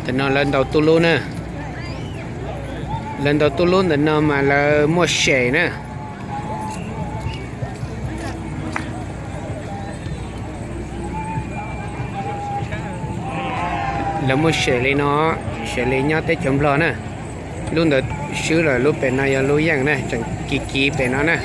Ntawm no lawv ntaus tuj lub na. Lawv ntaus tuj lub ntawm no mas lawv muaj sem na. Lawv muaj sem li no, sem li nyob teb chaws Nplog na. Lub ntawd swb lawm, lub pem no yog lub yeej na, tseem kiv kiv pem no na.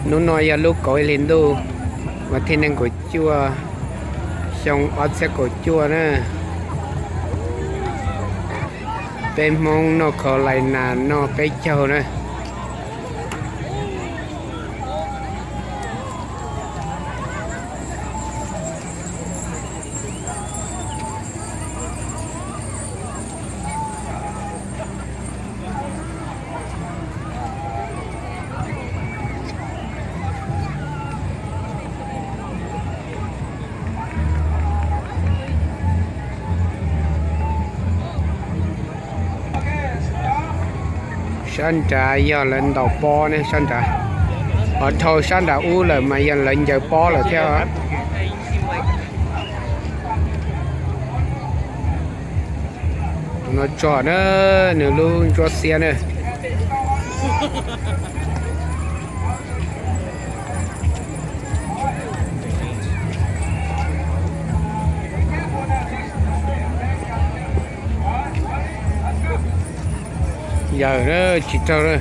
Hnub no yog lub kaum ib hlis ntuj, vas thib nees nkaum cuaj, xyoo ob txhiab kaum cuaj na. Peb Hmoob noj khaus lais nas noj peb caug na. Sab nrad yog lawv ntaus pob ne, sab nrad. Ho dhau sab nrad ub lawm mas yog lawv ncaws pob lawm thiab. Tus no tso na, nws lub ntsuab xiab na. Yawm na, tsis raug na.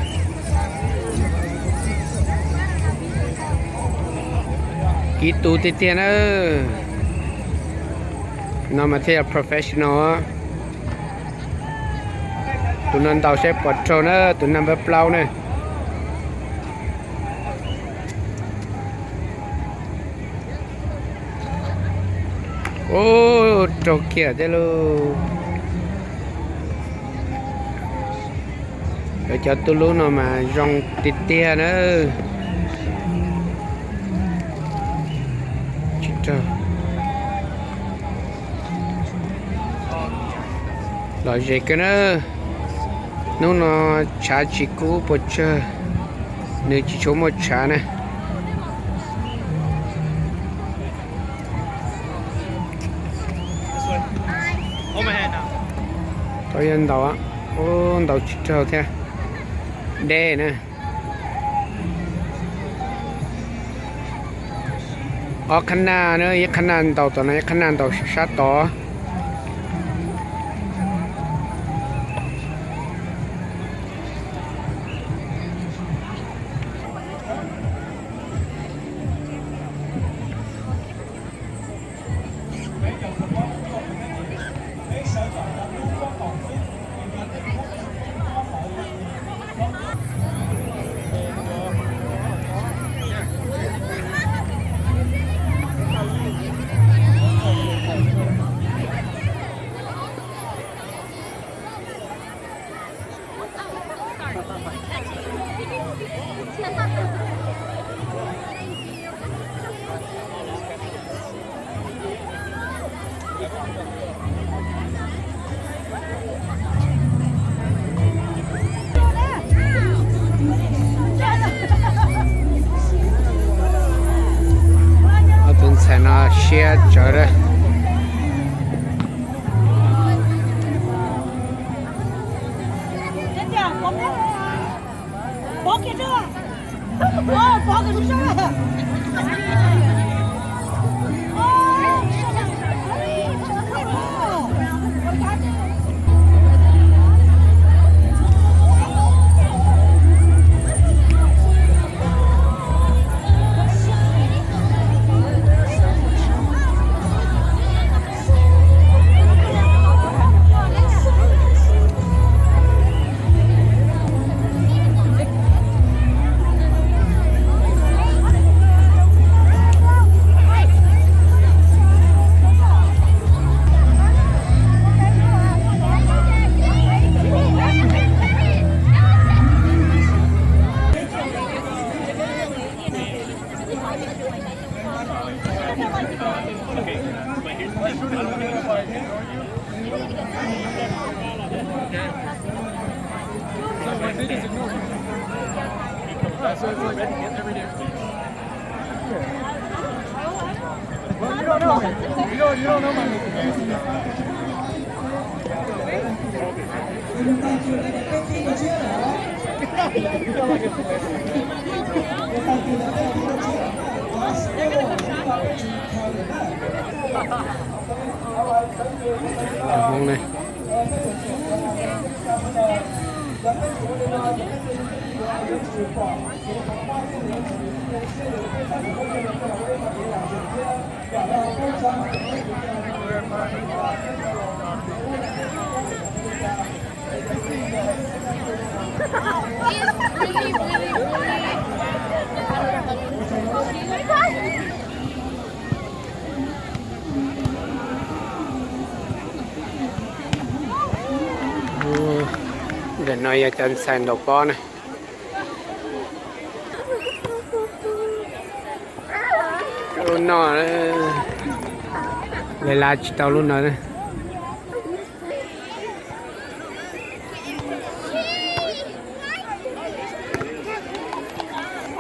Kiv tus tiag tiag na. No mas thiaj yog professional. Tus no ntaus saib puas raug na, tus number plaub na. Ub, raug kiag thiab lauj. Lawv cov tuj lub no mas zoo tiag tiag na. Tsis raug. Lom zem kawg na. Hnub no tshav tsis kub pes tsawg, nws tsis tshua muaj tshav na. Tau yog ntaus, ub, ntaus tsis raug thiab. Deb na. Ob qhab naj na, ib qhab naj ntaus tom no, ib qhab naj ntaus sab tod. Ob tug ntxhais no siab tsawv lawm. Ntawm no yog cov ntxhais ntaus pob na. Lub no, lawv lav tsis tau lub no.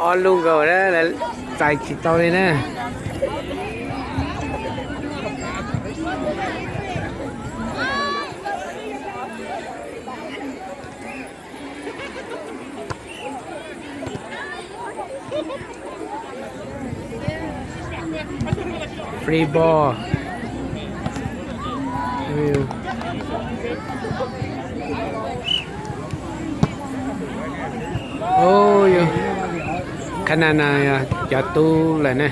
Ob lub nkaus, txais tsis tau li na. Free ball. Qhab na no yog cov tub lawm ne.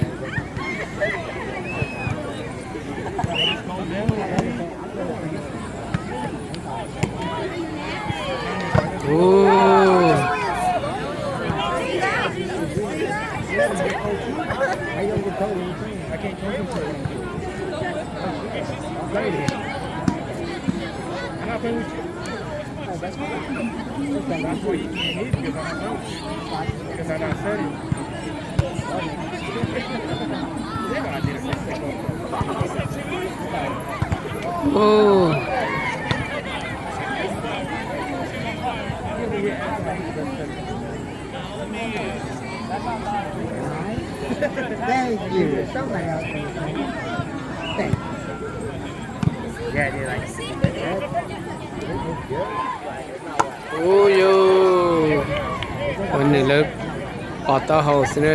Ua nws lawv pov taub hau xwb na.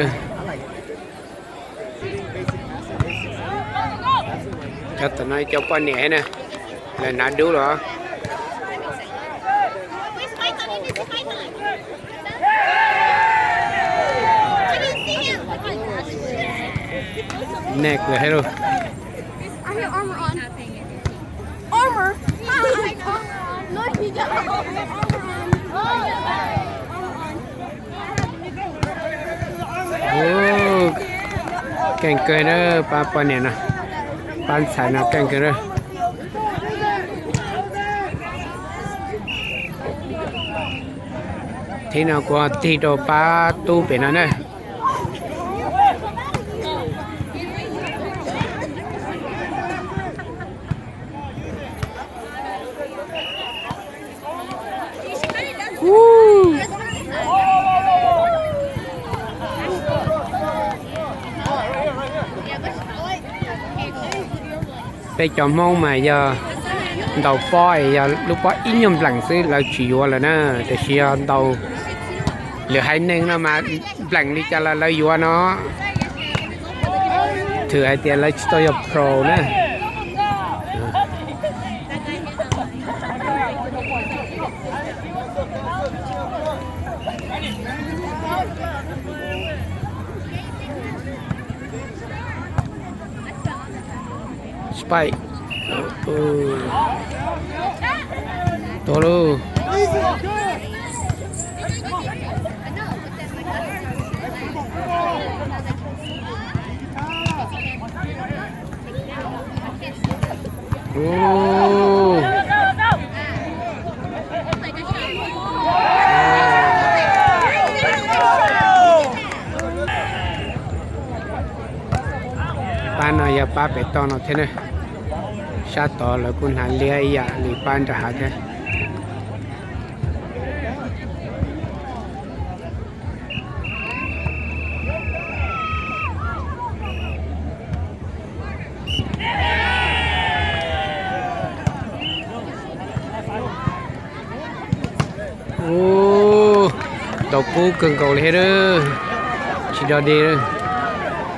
Cov tom no cov poj niam na, lawv hnav dub los. Neck lawm thiab lauj. Keej kawg na, pab poj niam no, pab ntxhais no keej kawg na. Thib no kuv tig rau pab tub pem no na. Peb cov Hmoob mas yog ntaus pob es yog lub pob ib nyuag npleem xwb lawv tsis yuav lawm na, tiam sis yog ntaus lwm haiv neeg no mas npleem li cas los lawv yuav no. Thwm hais tias lawv tsis tau yog pro na. Spike. Tuag lauj. Pab no yog pab pem toj no thiab na. Sab tod lawv kuj hnav liab ib yam li pab nram hav thiab. Ub, tau kub kawg nkaus li thiab, tsis dog dig.